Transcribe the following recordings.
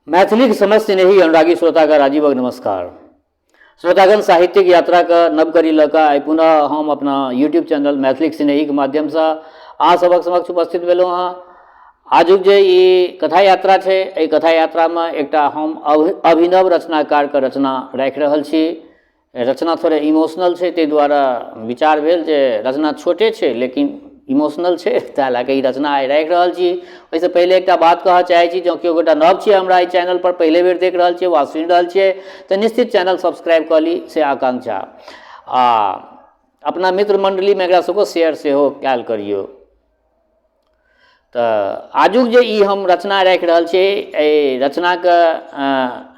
मैथिलीक समस्त स्नेही अनुरागी श्रोतागण, राजीवक नमस्कार। श्रोतागण, साहित्यिक यात्राके नव कड़ी लऽ कऽ आइ पुनः हम अपना यूट्यूब चैनल मैथिलीक स्नेहीके माध्यमसँ अहाँ सभक समक्ष उपस्थित भेलहुँ हँ। आजुक जे ई कथा यात्रा छै, एहि कथा यात्रामे एकटा हम अभिनव रचनाकारके रचना राखि रहल छी। रचना थोड़े इमोशनल छै, ताहि दुआरे विचार भेल जे रचना छोटे छै लेकिन इमोशनल छै, ताहि लए कऽ ई रचना आइ राखि रहल छी। ओहिसँ पहिले एकटा बात कहऽ चाहै छी, जँ केओ गोटा नव छियै, हमरा एहि चैनलपर पहिले बेर देख रहल छियै वा सुनि रहल छियै, तऽ निश्चित चैनल सब्सक्राइब कऽ ली से आकांक्षा, आ अपना मित्र मण्डलीमे एकरा सबके शेयर सेहो कयल करियौ। तऽ आजुक जे ई हम रचना राखि रहल छी, एहि रचनाके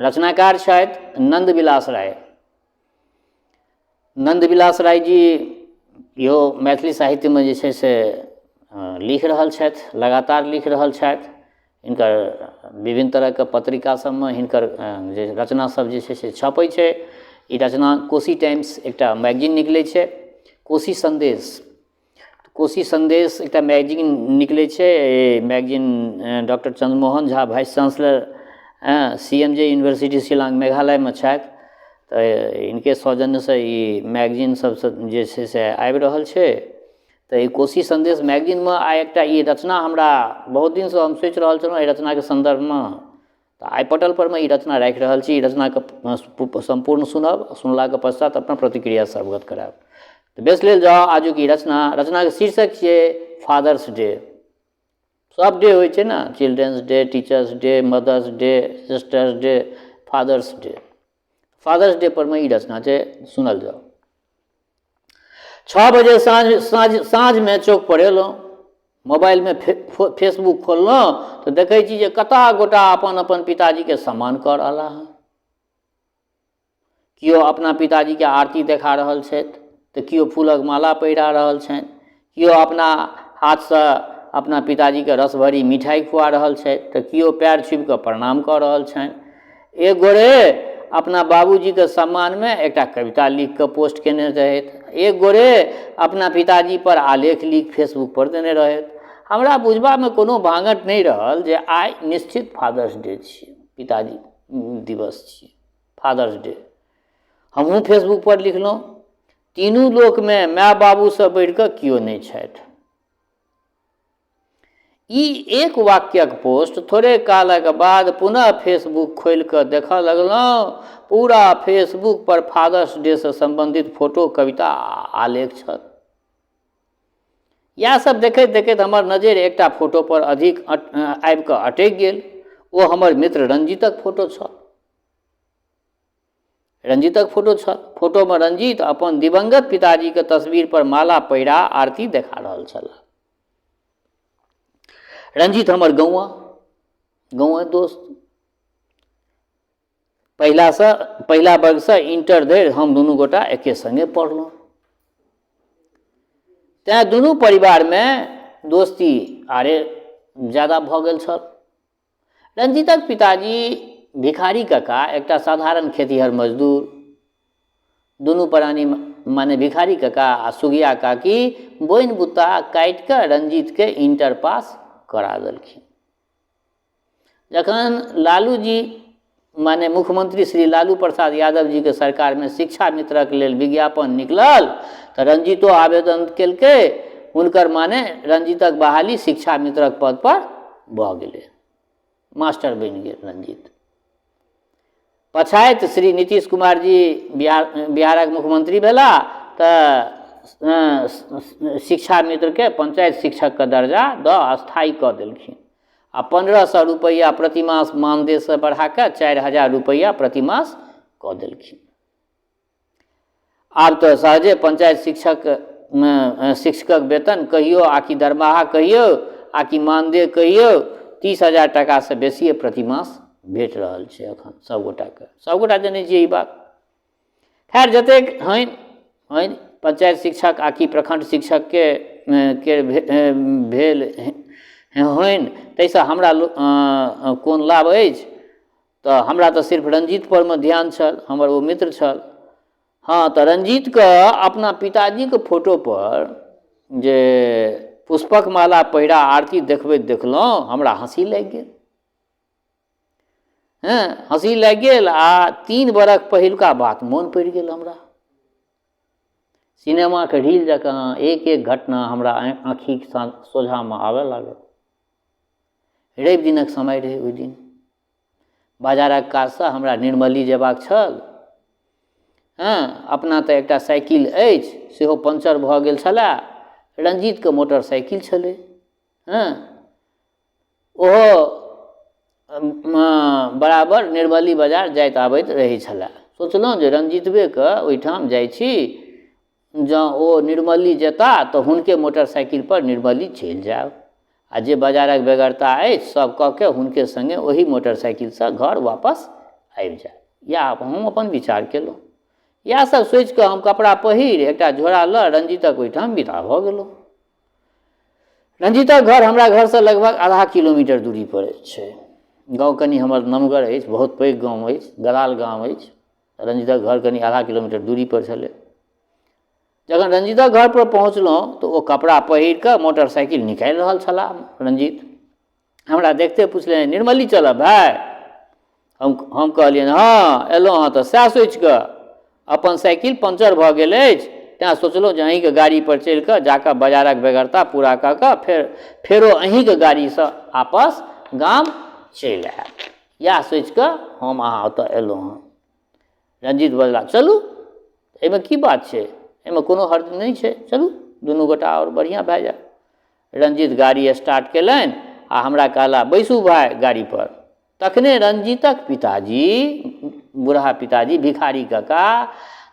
रचनाकार छथि नन्द विलास राय। नन्द विलास राय जी इहो मैथिली साहित्यमे जे छै से लिख रहल छथि, लगातार लिख रहल छथि। हिनकर विभिन्न तरहके पत्रिका सबमे हिनकर जे रचना सब जे छै से छपै छै। ई रचना कोशी टाइम्स एकटा मैगजीन निकलै छै, कोशी सन्देश, कोशी सन्देश एकटा मैगजीन निकलै छै। Magazine doctor Chandramohan Jha, vice chancellor C M J university Shillong मेघालयमे छथि, तऽ हिनके सौजन्यसँ ई मैगजीन सबसँ जे छै से आबि रहल छै। तऽ ई कोशी सन्देश मैगजीनमे आइ एकटा ई रचना हमरा बहुत दिनसँ हम सोचि रहल छलहुँ एहि रचनाके सन्दर्भमे, तऽ आइ पटलपरमे ई रचना राखि रहल छी। ई रचनाके सम्पूर्ण सुनब, सुनलाके पश्चात अपना प्रतिक्रियासँ अवगत करायब। तऽ बेस लेल जाउ आजुक ई रचना। रचनाके शीर्षक छियै फादर्स डे। सब डे होइ छै ने, children's day, teachers day, mother's day, sisters day, father's day. Father's day परमे ई रचना छै, सुनल जाउ। 6 बजे साँझ साँझ साँझमे चौक पर एलहुँ, मोबाइलमे फेसबुक खोललहुँ तऽ देखै छी जे कता गोटा अपन अपन पिताजीके सम्मान कऽ रहला हँ। केओ अपना पिताजीके आरती देखा रहल छथि तऽ केओ फूलक माला पहिरा रहल छनि, केओ अपना हाथसँ अपना पिताजीके रसभरी मिठाइ खुआ रहल छथि तऽ केओ पएर छुबिकऽ प्रणाम कऽ रहल छनि। एक गोरे अपना बाबूजीके सम्मानमे एकटा कविता लिखिकऽ पोस्ट केने रहथि, एक गोरे अपना पिताजीपर आलेख लिख फेसबुकपर देने रहथि। हमरा बुझबामे कोनो भाँगठ नहि रहल जे आइ निश्चित फादर्स डे छियै, पिताजी दिवस छियै, फादर्स डे। हमहूँ फेसबुकपर लिखलहुँ, तीनू लोकमे माय बाबूसँ बढ़िकऽ केओ नहि छथि। ई एक वाक्यक पोस्ट थोड़े कालक बाद पुनः फेसबुक खोलि कऽ देखऽ लगलहुँ, पूरा फेसबुक पर फादर्स डे सँ सम्बन्धित फोटो, कविता आ आलेख छल। इएह सब देखैत देखैत हमर नजरि एकटा फोटो पर अधिक आबि कऽ अटकि गेल। ओ हमर मित्र रंजीतक फोटो छल। रंजीतक फोटो छल। फोटोमे रंजीत अपन दिवंगत पिताजीके तस्वीर पर माला पहिरा आरती देखा रहल छलाह। रंजीत हमर गौआँ गौआँ दोस्त, पहिलासँ पहिला वर्गसँ इंटर धरि हम दुनू गोटा एके सङ्गे पढ़लहुँ, तेँ दुनू परिवारमे दोस्ती आरे ज्यादा भऽ गेल छल। रंजीतक पिताजी भिखारी काका एकटा साधारण खेतिहर मजदूर। दुनू प्राणी माने भिखारी काका आ सुगिया काकी बोनि बुत्ता काटि कऽ रंजीतके इंटर पास करा देलखिन। जखन लालू जी माने मुख्यमंत्री श्री लालू प्रसाद यादव जीके सरकारमे शिक्षा मित्रक लेल विज्ञापन निकलल तऽ रंजीतो आवेदन केलकै। हुनकर माने रंजीतक बहाली शिक्षा मित्रक पद पर भऽ गेलै, मास्टर बनि गेल रंजीत। पछाति श्री नीतीश कुमार जी बिहारक मुख्यमंत्री भेला तऽ शिक्षा मित्रके पंचायत शिक्षकके दर्जा दऽ अस्थायी कऽ देलखिन आ 1500 रुपैआ प्रतिमास मानदेयसँ बढ़ा कऽ 4000 रुपैआ प्रतिमास कऽ देलखिन। आब तऽ सहजे पंचायत शिक्षक शिक्षकक वेतन कहियौ आकि दरमाहा कहियौ आकि मानदेय कहियौ, 30,000 टाकासँ बेसिए प्रतिमास भेट रहल छै एखन सभगोटाके। सभगोटा जनै छियै ई बात। खैर जतेक होइन होइन पंचायत शिक्षक आकि प्रखण्ड शिक्षकके के भेल होइन ताहिसँ हमरा कोन लाभ अछि? तऽ हमरा तऽ सिर्फ रंजीतपरमे ध्यान छल, हमर ओ मित्र छल। हँ, तऽ रंजीतके अपना पिताजीके फोटोपर जे पुष्पक माला पहिरा आरती देखबैत देखलहुँ, हमरा हँसी लागि गेल। हँ, हँसी लागि गेल आ 3 बरख पहिलुका बात मोन पड़ि गेल हमरा। सिनेमाके रील जकाँ एक एक घटना हमरा आँखिक सोझाँमे आबऽ लागल। रवि दिनक समय रहै। ओहि दिन बाजारक काजसँ हमरा निर्मली जेबाक छल। हँ, अपना तऽ एकटा साइकिल अछि, सेहो पंचर भऽ गेल छलए। रंजीतके मोटरसाइकिल छलै। हँ, ओहो बराबर निर्मली बाजार जाइत आबैत रहै छलए। सोचलहुँ जे रंजीतबेके ओहिठाम जाइ छी, जँ ओ निर्मली जेता तऽ हुनके मोटरसाइकिलपर निर्मली चलि जायब आ जे बाजारक बेगरता अछि सब कऽ के हुनके सङ्गे ओही मोटरसाइकिलसँ घर वापस आबि जायब। इएह हम अपन विचार केलहुँ। इएह सब सोचिकऽ हम कपड़ा पहिर एकटा झोरा लऽ रंजीतक ओहिठाम विदा भऽ गेलहुँ। रंजीतक घर हमरा घरसँ लगभग आधा किलोमीटर दूरीपर छै। गाँव कनि हमर नमगर अछि, बहुत पैघ गाँव अछि, गराल गाम अछि। रंजीतक घर कनि आधा किलोमीटर दूरीपर छलै। जखन रंजीतक घरपर पहुँचलहुँ तऽ ओ कपड़ा पहिर कऽ मोटरसाइकिल निकालि रहल छलाह। रंजीत हमरा देखते पुछलनि, निर्मली चलब भाय? हम कहलियनि, हँ एलहुँ हँ तऽ सएह सोचि कऽ, अपन साइकिल पंचर भऽ गेल अछि, तैँ सोचलहुँ जे अहीँके गाड़ीपर चढ़ि कऽ जाकऽ बाजारक बेगरता पूरा कऽ कऽ फेरो अहीँके गाड़ीसँ आपस गाम चलि आयब, इएह सोचि कऽ हम अहाँ ओतऽ एलहुँ हँ। रंजीत बजला, चलू, एहिमे की बात छै, एहिमे कोनो हर्ज नहि छै, चलू दुनू गोटा आओर बढ़िआँ भए जायत। रंजीत गाड़ी स्टार्ट केलनि आ हमरा कहला, बैसू भाय गाड़ीपर। तखने रंजीतक पिताजी, बूढ़ा पिताजी भिखारी काका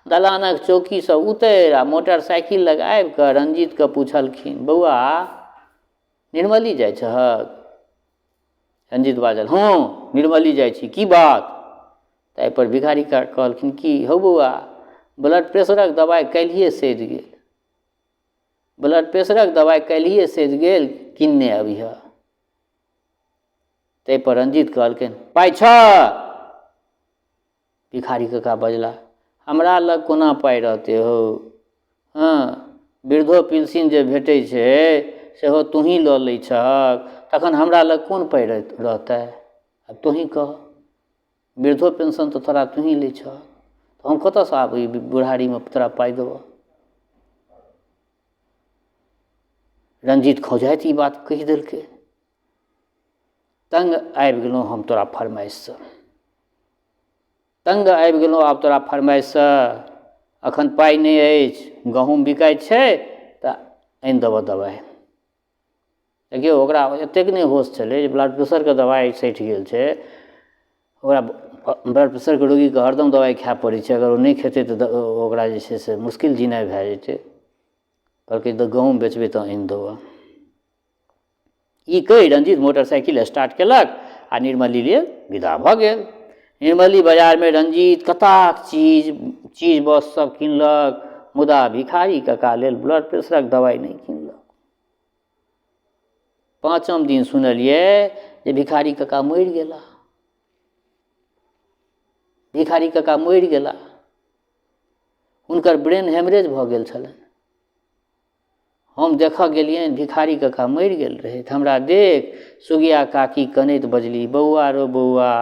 दलानक चौकीसँ उतरि आ मोटरसाइकिल लग आबि कऽ रंजीतके पुछलखिन, बौआ निर्मली जाइ छहक? रंजीत बाजल, हँ निर्मली जाइ छी, की बात? ताहिपर भिखारी काका कहलखिन, की हौ बौआ, ब्लड प्रेशरक दबाइ काल्हिए सधि गेल, ब्लड प्रेशरक दबाइ काल्हिए सधि गेल, किनने अबिहऽ। ताहिपर रंजीत कहलखिन, पाइ छऽ? भिखारी काका बजला, हमरा लग कोना पाइ रहतै हौ? हँ, वृद्धो पेंशन जे भेटै छै सेहो तोँही लऽ लै छहक, तखन हमरा लग कोन पाइ रहतै? आब तोँही कह, वृद्धो पेंशन तऽ तोरा तोँही लै छहक, तऽ हम कतऽसँ आब ई बुढ़ारीमे तोरा पाइ देबऽ? रंजीत खौंझाइत ई बात कहि देलकै, तङ्ग आबि गेलहुँ हम तोरा फरमाइशसँ, तङ्ग आबि गेलहुँ आब तोरा फरमाइशसँ। एखन पाइ नहि अछि, गहूँम बिकाइ छै तऽ आनि देबऽ दबाइ। देखियौ, ओकरा एतेक नहि होश छलै जे ब्लड प्रेशरके दबाइ सठि गेल छै। ओकरा ब्लड प्रेशरके रोगीके हरदम दबाइ खाइ पड़ै छै, अगर ओ नहि खेतै तऽ ओकरा जे छै से मुश्किल जिनाइ भए जेतै। कहलकै, तऽ गहूँम बेचबै तऽ आनि देबऽ। ई कहि रंजीत मोटरसाइकिल स्टार्ट केलक आ निर्मली लेल विदा भऽ गेल। निर्मली बाजारमे रंजीत कताक चीज चीज बस सब किनलक, मुदा भिखारी काका लेल ब्लड प्रेशरक दबाइ नहि किनलक। पाँचम दिन सुनलियै जे भिखारी काका मरि गेला, भिखारी काका मरि गेला। हुनकर ब्रेन हेमरेज भऽ गेल छलनि। हम देखऽ गेलियनि, भिखारी काका मरि गेल रहथि। हमरा देख सुगिया काकी कनैत बजली, बौआ रौ बौआ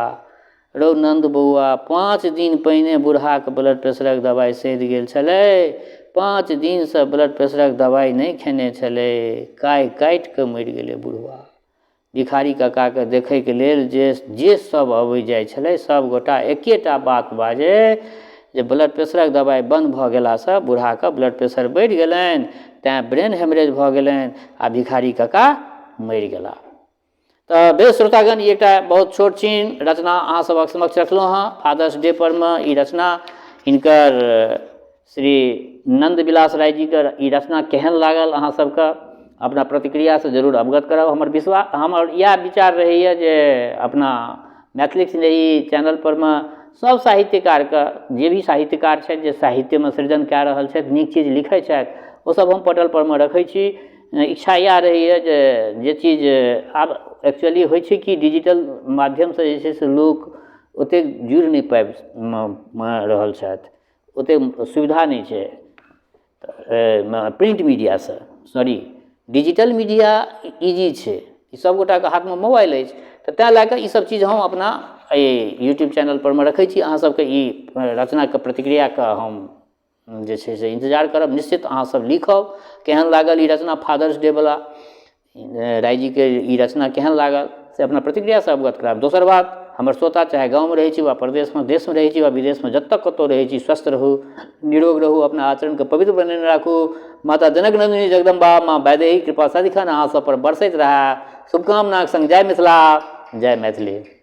रौ नन्द बौआ, 5 दिन पहिने बुढ़ाके ब्लड प्रेशरक दबाइ सधि गेल छलै, 5 दिनसँ ब्लड प्रेशरक दबाइ नहि खेने छलै, काहि काटिकऽ मरि गेलै बुढ़बा। भिखारी काकाके देखैके लेल जे जे सब अबै जाइ छलै सबगोटा एकेटा बात बाजै जे ब्लड प्रेशरक दबाइ बन्द भऽ गेलासँ बुढ़ाके ब्लड प्रेशर बढ़ि गेलनि, तेँ ब्रेन हेमरेज भऽ गेलनि आ भिखारी काका मरि गेला। तऽ बेस श्रोतागण, ई एकटा बहुत छोट छिन रचना अहाँ सभक समक्ष रखलहुँ हँ फादर्स डे परमे। ई रचना हिनकर श्री नन्द विलास राय जीके ई रचना केहन लागल अहाँ सबके अपना प्रतिक्रियासँ जरूर अवगत करब। हमर विश्वास, हमर इएह विचार रहैए जे अपना मैथिली सिनेही चैनलपर मे सब साहित्यकारके, जे भी साहित्यकार छथि जे साहित्यमे सृजन कए रहल छथि, नीक चीज लिखै छथि, ओसब हम पटलपर मे रखै छी। इच्छा इएह रहैए जे जे चीज आब एक्चुअली होइ छै कि डिजिटल माध्यमसँ जे छै से लोक ओतेक जुड़ि नहि पाबि रहल छथि, ओतेक सुविधा नहि छै print मीडियासँ, sorry, digital media easy छै, ई सभगोटाके हाथमे मोबाइल अछि, तऽ तेँ लए कऽ ईसभ चीज हम अपना एहि यूट्यूब चैनलपर मे रखै छी अहाँ सबके ई रचनाके प्रतिक्रियाके हम जे छै से इन्तजार करब। निश्चित अहाँ सब लिखब केहन लागल ई रचना, फादर्स डे वला रायजीके ई रचना केहन लागल से अपना प्रतिक्रियासँ अवगत करायब। दोसर बात, हमर श्रोता चाहे गाँवमे रहै छी वा परदेशमे, देशमे रहै छी वा विदेशमे, जतऽ कतौ रहै छी, स्वस्थ रहू, निरोग रहू, अपना आचरणके पवित्र बनेने राखू। माता जनक नन्दिनी जगदम्बा माँ वैदेही कृपा सदिखन अहाँ सब पर बरसैत रहए। शुभकामनाके संग जय मिथिला, जय मैथिली।